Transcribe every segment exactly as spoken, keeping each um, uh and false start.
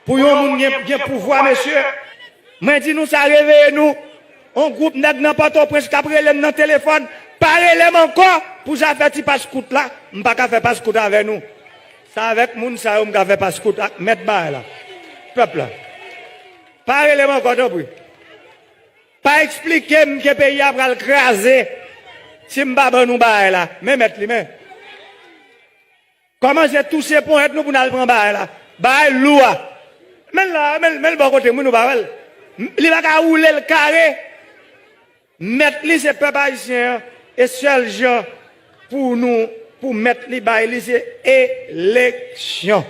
Pou yon moun gen, gen pouvwa, mesye, mwen di nou sa, reveye nou. On gwoup nèg nan Pòtoprens k ap rele m nan telefòn, pa rele m ankò pou zafè ti pas kout la. M pa ka fè pas kout avè nou. Se avèk moun sa yo m ka fè pas kout ak mèt bagay la. Pèp la. Pa rele m ankò, tanpri. Pa eksplike m ke peyi a pral kraze si m pa ban nou bagay la. Men mèt li, men. Kòmanse touse ponyèt nou pou n al pran bagay la. Bagay lou a. Men l la, men, men l bò kote m, wi, nou pa wè l. Li pa ka woule l kare. Mèt li se pèp ayisyen an. E sèl jan pou nou, pou mèt li bay li, se eleksyon.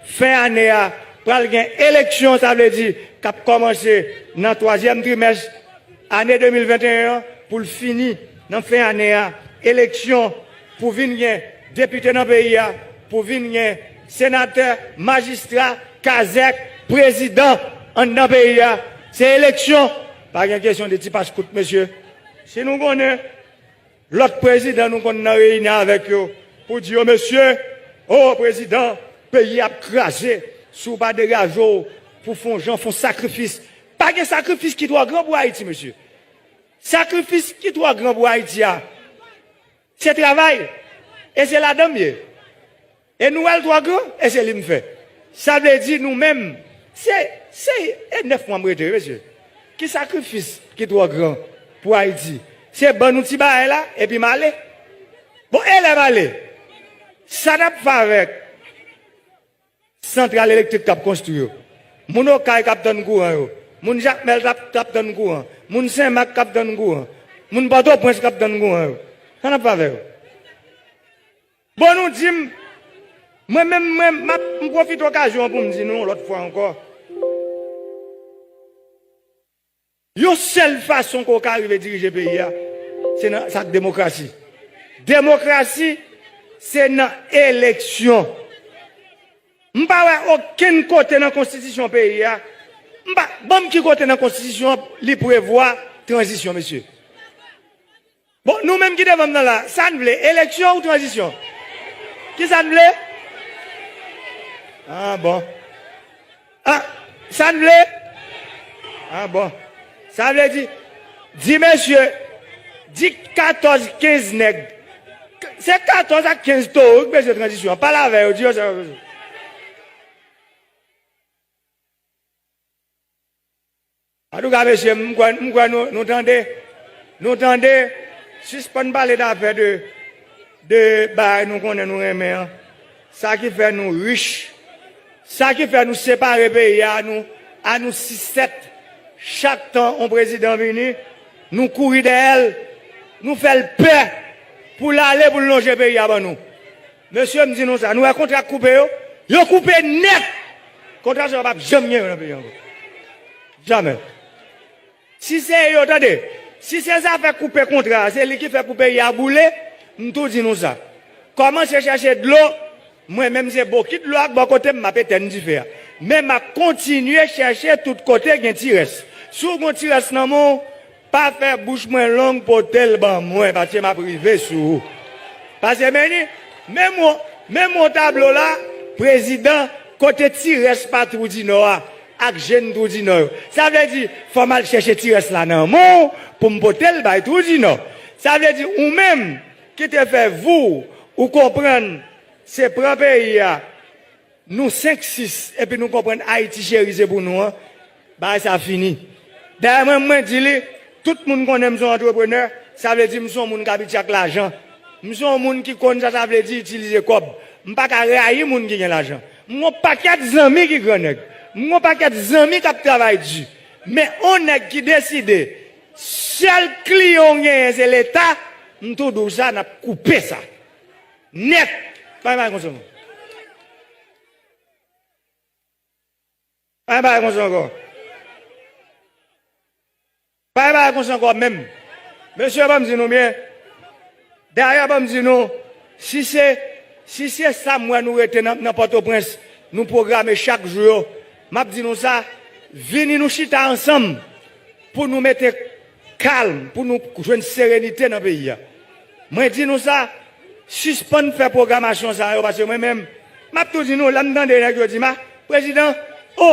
Fen ane a, pral gen eleksyon, sa vle di k ap kòmanse nan twazyèm trimès ane de mil venteyen an pou l fini nan fen ane a. Eleksyon pou vin gen depite nan peyi a, pou vin gen senatè, majistra, kazèk, prezidan anndan peyi a. Se eleksyon. Pa gen kesyon de ti pas kout, mesye. Si nou konnen lòt prezidan nou konn nan reyinyon avèk yo pou di yo, mesye, o prezidan, peyi ap kraze, si w pa degaje w pou fè yon jan, fè yon sakrifis. Pa gen sakrifis ki twò gran pou Ayiti, mesye. Sakrifis ki twò gran pou Ayiti a, se travay. E se ladan m ye. E nou wè l twò gran, e se li m fè. Sa vle di nou menm, se, se, e nèf mwa m rete, mesye. Ki sakrifis ki twò gran pou Ayiti? Se ban nou ti bagay la, epi m ale. Bon, e lè m ale? Sa n ap fè avèk santral elektrik k ap konstwi yo? Moun Okay k ap tann kouran yo? Moun Jakmèl k ap, k ap tann kouran? Moun Senmak k ap tann kouran? Moun Pòtoprens k ap tann kouran yo? Sa n ap fè avè yo? Bon, nou di m, mwen menm, mwen, m ap, m pwofite okazyon an pou m di nou yon lòt fwa ankò, yon sèl fason ke w ka rive dirije peyi a, se nan, sa k demokrasi. Demokrasi, se nan eleksyon. M pa wè okenn kote nan konstitisyon peyi a, m pa, ban m ki kote nan konstitisyon an li prevwa tranzisyon, mesye. Bon, nou menm ki devan m nan la, sa n vle, eleksyon ou tranzisyon? Ki sa n vle? Ah, bon. Ah, sa n vle? Ah, bon. Sa vle di, di mesye, di katòz, kenz nèg. Se katòz ak kenz towo wi k bezwen tranzisyon an. Pale avè yo, di yo sa yo bezwen. Antouka, mesye, m kwè, m kwè nou, nou tande. Nou tande. Sispann pale dafè de, de bagay nou konnen nou renmen an. Sa ki fè nou rich. Sa ki fè nou separe peyi a, nou, a nou sis sèt. Chak tan yon prezidan vini, nou kouri dèyè l. Nou fè l pè pou l ale, pou l lonje peyi a ban nou. Mesye, m di nou sa, nou wè kontra k koupe yo? Yo koupe nèt! Kontra sa yo p ap janm gen yo nan peyi a ankò. Jamè. Si se yo, tande, si se zafè koupe kontra a, se li ki fè pou peyi a boule, m tou di nou sa. Kòmanse chèche dlo, mwen menm se bokit dlo ak bò kote m, m ap etèn dife a. Men m ap kontinye chèche tout kote gen ti rès. Si w gen ti rès nan men w, pa fè bouch mwen long, pote l ban mwen, paske m ap rive sou ou. Paske men ni, menm yon, menm yon tablo la, prezidan, kote ti rès pa Twou di Nò a, ak jèn Twou di Nò yo. Sa vle di, fò m al chèche ti rès la nan men w pou m pote l bay Twou di Nò. Sa vle di, ou menm ki te fè vou, ou konprann, se pran peyi a, nou senk sis, epi nou konprann Ayiti cheri se pou nou an, bagay sa fini. Dayè mwen, mwen di li, tout moun konnen m se yon antreprenè, sa vle di m se yon moun k abitye ak lajan. M se yon moun ki konn sa sa vle di itilize kòb. M pa ka rayi moun ki gen lajan. M gon pakèt zanmi ki gran nèg. M gon pakèt zanmi k ap travay di. Men on nèg ki deside, sèl kliyan w genyen se Leta, m tou di w sa, n ap koupe sa. Nèt! Pa gen bagay konsa non. Pa gen bagay konsa ankò. Pa gen bagay konsa ankò menm. Mesye, ban m di nou byen. Dayè, ban m di nou, si se, si se sa m wè nou rete nan, nan Pòtoprens, nou pwograme chak jou yo, m ap di nou sa, vini nou chita ansanm pou nou mete kalm, pou nou jwenn serenite nan peyi a. Mwen di nou sa, sispann fè pwogramasyon sa yo, paske mwen menm, m ap tou di nou, lè m tande nèg yo di m, a, prezidan, O,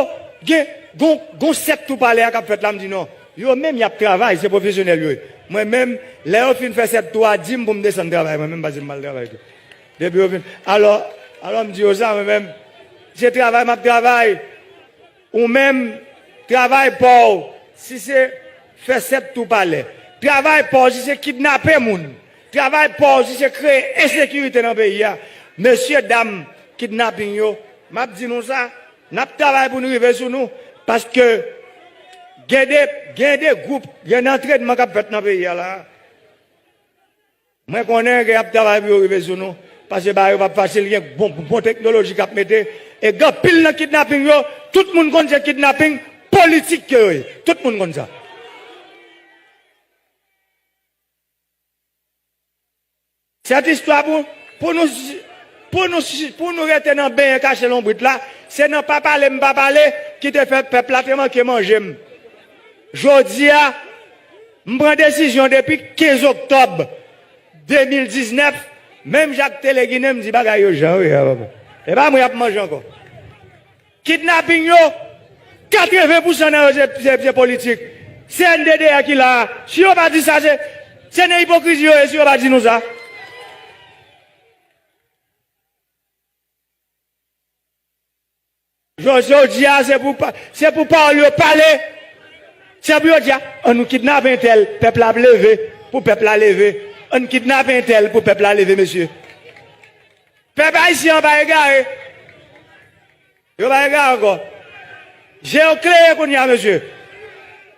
gen, gon, gon sèt tou palè a k ap fèt la, m di non. Yo menm y ap travay, se pwofesyonèl yo ye. Mwen menm, lè yo fin fè sèt tou a, di m pou m desann travay, mwen menm, pase m pral travay tou. Depi yo fin, alò, alò m di yo sa, mwen menm, se travay m ap travay. Ou menm, travay pa w, si se fè sèt tou palè. Travay pa w, si se kidnape moun. Travay pa w, si se kreye ensekirite nan peyi a. Mesye dam kidnaping yo, m ap di nou sa, n ap travay pou n rive sou nou, paske gen de, gen de gwoup, gen de antrènman k ap fèt nan peyi a la. Mwen konnen ke y ap travay pou yo rive sou nou, paske bagay yo p ap fasil, gen bon, bon teknoloji k ap mete, e gen anpil nan kidnaping yo, tout moun konn se kidnaping politik ke yo ye. Tout moun konn sa. Sèt istwa pou, pou nou, pou nou, pou nou rete nan benyen kache lonbrit la, se nan pa pale m pa pale ki te fè pèp la te manke manje m. Jodi a, m pran desizyon depi kenz oktòb de mil diznèf, menm jan ak Tele Ginen, m di bagay yo jan yo ye a, papa. E pa mwen y ap manje ankò. Kidnaping yo, katreven pousan nan yo se, se, se politik. Se N D D A ki la a. Si yo pa di sa, se, se nan ipokrizi yo ye, si yo pa di nou sa. Jodi, jodi a, se pou pa, se pou pawòl yo pale. Se pou yo di a, ann nou kidnape entèl, pèp la ap leve, pou pèp la leve. Ann kidnape entèl, pou pèp la leve, mesye. Pèp ayisyen an pa egare. Yo pa egare ankò. Je yo klere kounye a, mesye.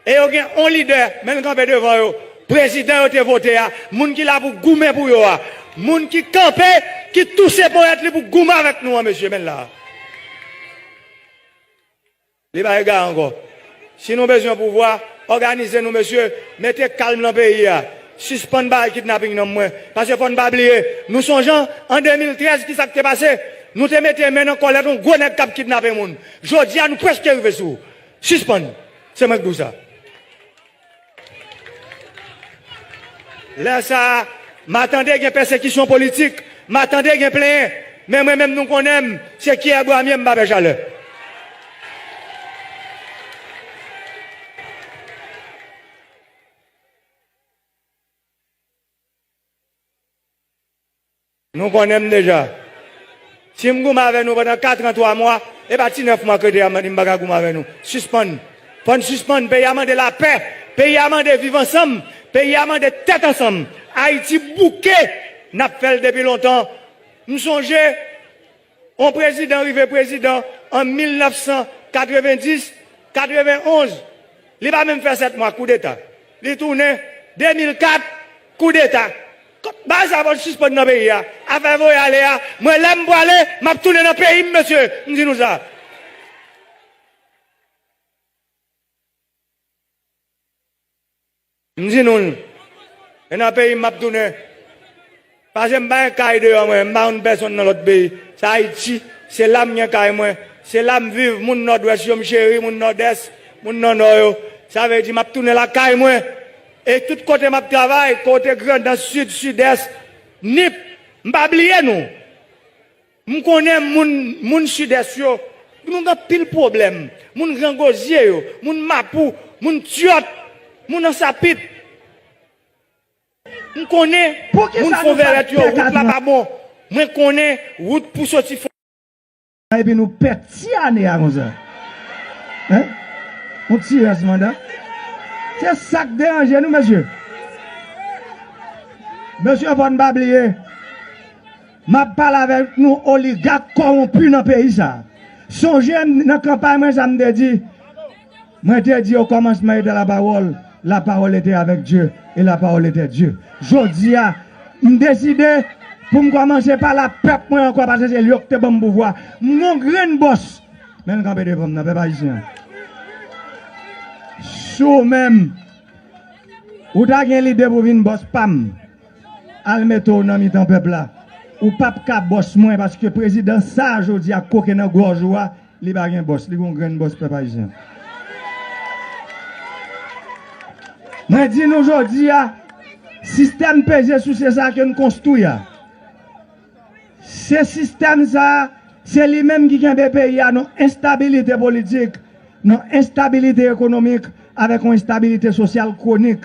E yo gen yon lidè, men l kanpe devan yo. Prezidan yo te vote a, moun ki la pou goumen pou yo a. Moun ki kanpe, ki touse ponyèt li pou goumen avèk nou an, mesye, men l la. Li pa egare ankò. Si nou bezwen pouvwa, òganize nou, mesye, mete kalm nan peyi a. Sispann bay kidnaping nan mwen. Paske fò n pa bliye, nou sonje an de mil trèz kisa k te pase? Nou te mete men nan kòlèt yon gwo nèg k ap kidnape moun. Jodi a, nou prèske rive sou ou. Sispann. Se mwen k di w sa. Lè sa a, m a tande gen pèsekisyon politik, m a tande gen plenyen, men mwen menm nou konnen m, se kiyè bwa m ye, m pa pè chalè. Nou konnen m deja. Si m goumen avè nou pandan kat an twa mwa, e pa ti nèf mwa k rete a m di m pa ka goumen avè nou. Sispann. Fò n sispann. Peyi a mande lapè. Peyi a mande viv ansanm. Peyi a mande tèt ansanm. Ayiti bouke. N ap fè l depi lontan. M sonje yon prezidan rive prezidan an mil nèf san katrevenndis, katrevenonz. Li pa menm fè sèt mwa, koudeta. Li tounen, de mil kat, koudeta. Bagay sa fò l sispann nan peyi a. Afè voye ale a, mwen lè m prale, m ap tounen nan peyi m, mesye. M di nou sa. M di nou l. E nan peyi m m ap tounen. Paske m pa gen kay deyò mwen, m pa konn pèsonn nan lòt peyi. Se Ayiti, se la m gen kay mwen, se la m viv, moun Nòdwès yo m cheri, moun Nòdès, moun nan Nò yo. Sa vle di m ap tounen lakay mwen. E tout kote m ap travay, kote Grandans, Sid, Sidès, Nip, m pa bliye nou. M konnen moun, moun Sidès yo, nou gen anpil pwoblèm. Moun Grangozye yo, moun Mapou, moun Tyòt, moun Ansapit. M konnen moun Fon Vèrèt yo, wout la pa bon. Mwen konnen wout pou soti Fon. Epi nou pèdi ane a konsa. Hein? Yon ti rès manda. Se sa k deranje nou, mesye. Mesye, fò n pa bliye. M ap pale avèk nou oligak kòwonpi nan peyi sa. Sonje m nan kanpay mwen sa m te di. Mwen te di au commencement était la parole, la parole était avec Dieu, et la parole était Dieu. Jodi a, m deside pou m kòmanse pale ak pèp mwen ankò paske se li yo k te ban m pouvwa. M gon grenn bòs. Men l kanpe devan m nan, pèp ayisyen an. Si w menm, ou ta gen lide pou vin bòs pa m, al mete w nan mitan pèp la. Ou p ap ka bòs mwen paske prezidan sa a jodi a koke nan gòj ou a, li pa gen bòs, li gon grenn bòs pèp ayisyen. Mwen di nou jodi a, sistèm peze souse sa a ke n konstwi a. Se sistèm sa a, Se li menm ki kenbe peyi a nan enstabilite politik, nan enstabilite ekonomik, avèk yon enstabilite sosyal kwonik.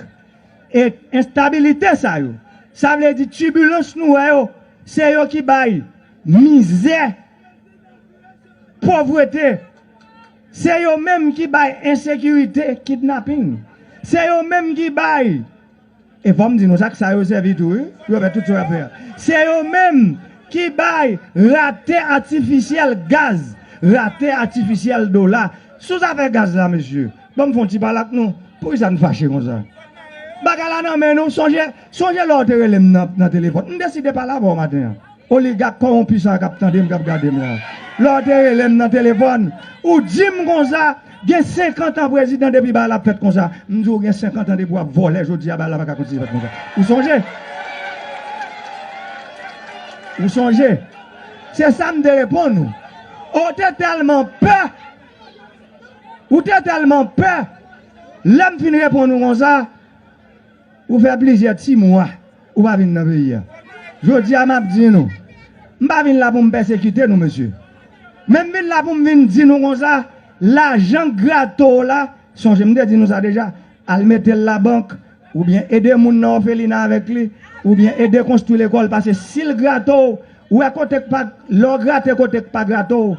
E enstabilite sa yo, sa vle di tibilans nou wè yo, se yo ki bay mizè, povrete. Se yo menm ki bay ensekirite, kidnaping. Se yo menm ki bay, e fò m di nou sa, k sa yo sèvi tou, wi, pou yo fè tout sa yo ap fè a. Se yo menm ki bay rate atifisyèl gaz, rate atifisyèl dola. Sou zafè gaz la, mesye, ban m fè yon ti pale ak nou. Poukisa n fache konsa? Bagay la nan men nou. Sonje, sonje lè w te rele m nan, nan telefòn. M deside pale avè w maten an. Oligak kòwonpi sa k ap tande m, k ap gade m la. Lè w te rele m nan telefòn, ou di m konsa, gen senkant an prezidan depi bagay la ap fèt konsa. M di w gen senkant an depi w ap vòlè, jodi a bagay la pa ka kontinye fèt konsa. Ou sonje? Ou sonje? Se sa m te reponn ou. Ou te tèlman pè. Ou te tèlman pè. Lè m fin reponn ou konsa, ou fè plizyè ti mwa ou pa vin nan peyi a. Jodi a, m ap di nou, m pa vin la pou m pèsekite nou, mesye. Men m vin la pou m vin di nou konsa, lajan grato w la, sonje m te di nou sa deja, al mete l labank, oubyen ede moun nan òfelina avèk li, oubyen ede konstwi lekòl, paske si l grato w, ou wè kote k pa, lè w grate kote k pa grato w,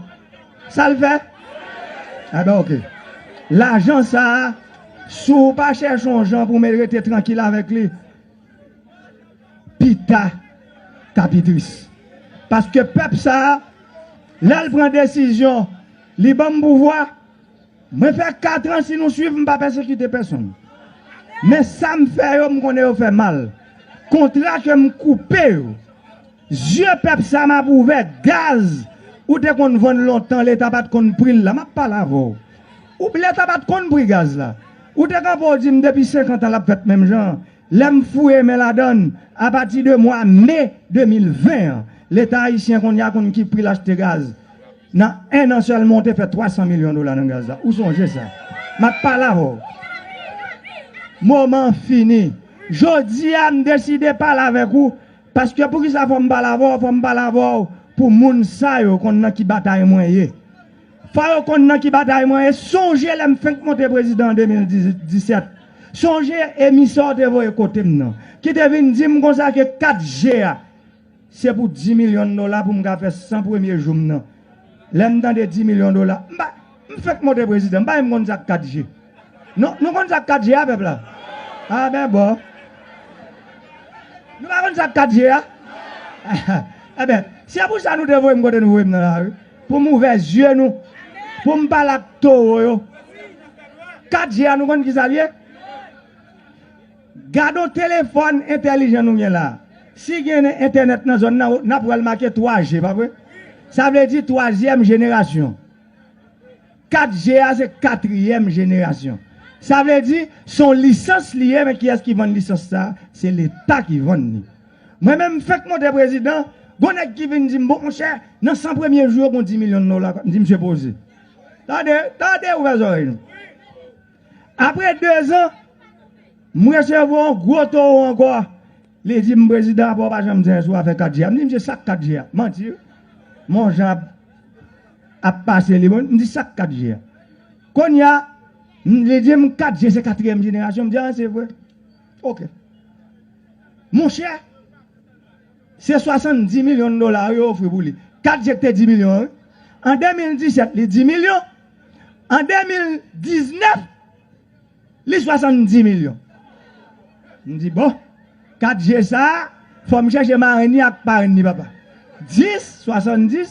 sa l fè? Enben, oke. Lajan sa a, si w pa chèche yon jan pou w rete trankil avèk li, pita, t ap pi tris. Paske pèp sa a, lè l pran desizyon, li ban m pouvwa, mwen fè kat an, si nou swiv, m pa pèsekite pèsonn. Men sa m fè yo, m konnen yo fè mal. Kontra ke m koupe yo, zye pèp sa m ap ouvè, gaz, ou te konn vann lontan, Leta pa t konn pri l la, m ap pale avè w. Ou, Leta pa t konn pri gaz la. Ou te kanpe, w di m depi senkant an l ap fèt menm jan an. Lè m foure men ladan l, apati de mwa me de mil ven an, Leta ayisyen kounye a konn ki pri l achte gaz. Nan en an sèlman, w te fè twa san milyon dola nan gaz la. Ou sonje sa? M ap pale avè w. Moman an fini. Jodi a, m deside pale avèk ou. Paske poukisa fò m pale avè w? Fò m pale avè w pou moun sa yo konn nan ki batay mwen ye. Fò yo konn nan ki batay mwen ye. Sonje lè m fenk monte prezidan an de mil disèt. Sonje emisè w te voye kote m nan, ki te vin di m konsa ke kat G a, se pou dis milyon dola pou m ka fè san premye jou m nan. Lè m tande dis milyon dola, m pa, m fenk monte prezidan, m pa menm konn sa k kat G. Non, nou konn sa k kat G a, pèp la? A ben bon. Nou pa konn sa k kat G a? Enben, se pou sa nou te voye m kote nou voye m nan la, wi. Pou m ouvè zye nou. Pou m pale ak towo yo. Kat G a, nou konn ki sa l ye? Gade yon telefòn entèlijan nou gen la. Si gen entènèt nan zòn nan, n ap wè l make twa G, pa vre? Sa vle di twazyèm jenerasyon. Kat G a se katriyèm jenerasyon. Sa vle di, se yon lisans li ye, men kiyès ki vann lisans sa a? Se Leta ki vann li. Mwen menm, m fenk monte prezidan, gon nèg ki vin di m, bon, monchè, nan san premye jou yo, gon dis milyon dola. M di, misye poze. Tande, tande, ouvè zòrèy nou. Apre dezan, m resevwa yon gwo towo ankò. Li di m, prezidan, apa w pa janm di anyen sou afè kat G a? M di, misye, sa k kat G a? Manti, wi. Men yon jan ap, ap pase li, bon, m di, sa k kat G a? Kounye a, m, li di m, kat G se katriyèm jenerasyon. M di, a, se vre. Oke. Monchè, se swasanndis milyon dola yo ofri pou li. Kat G te dis milyon an, wi. An de mil disèt, li dis milyon. An de mil diznèf, li swasanndis milyon. M di, bon, kat G sa a, fò m chèche marenn li ak parenn li, papa. Dis, swasanndis,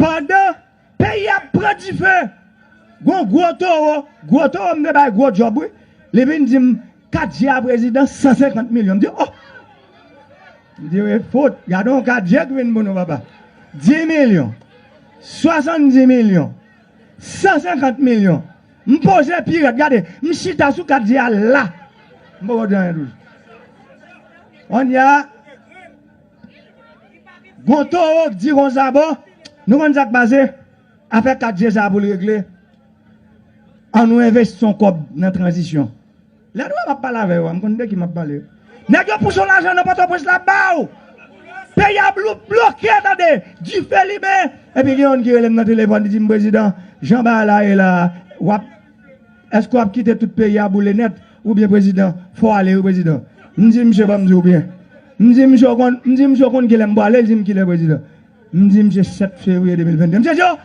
pandan peyi a ap pran dife, gon gwo towo, gwo towo m te bay gwo djòb, wi. Li vin di m, kat G a prezidan, san senkant milyon. M di, oh! M di, wi, fout, gade yon kat G ki vin pou nou, papa. Dis milyon, swasanndis milyon, san senkant milyon. M poze pi rèd, gade, m chita sou kat G a la. M poko di anyen toujou. Kounye a, gon towo k di konsa, bon, nou konn sa k pase? Afè kat G sa a pou l regle. Ann nou envesti yon kòb nan tranzisyon. Lè nou wè m ap pale avè yo a, m konn de ki m ap pale. Nèg yo pouse yon lajan nan Pòtoprens la ba w. Peyi a blo- bloke, tande, dife limen. Epi gen youn ki rele m nan telefòn, li di m, "Prezidan, jan bagay la ye la, w ap, èske w ap kite tout peyi a boule nèt, oubyen, prezidan, fò w ale, wi, prezidan?" M di misye, "Ban m di w byen." M di misye, "Ou konn, m di misye, ou konn kilè m pwale?" Li di m, "Kilè, prezidan?" M di misye, "Sèt fevriye de mil venn de." Misye di, "O,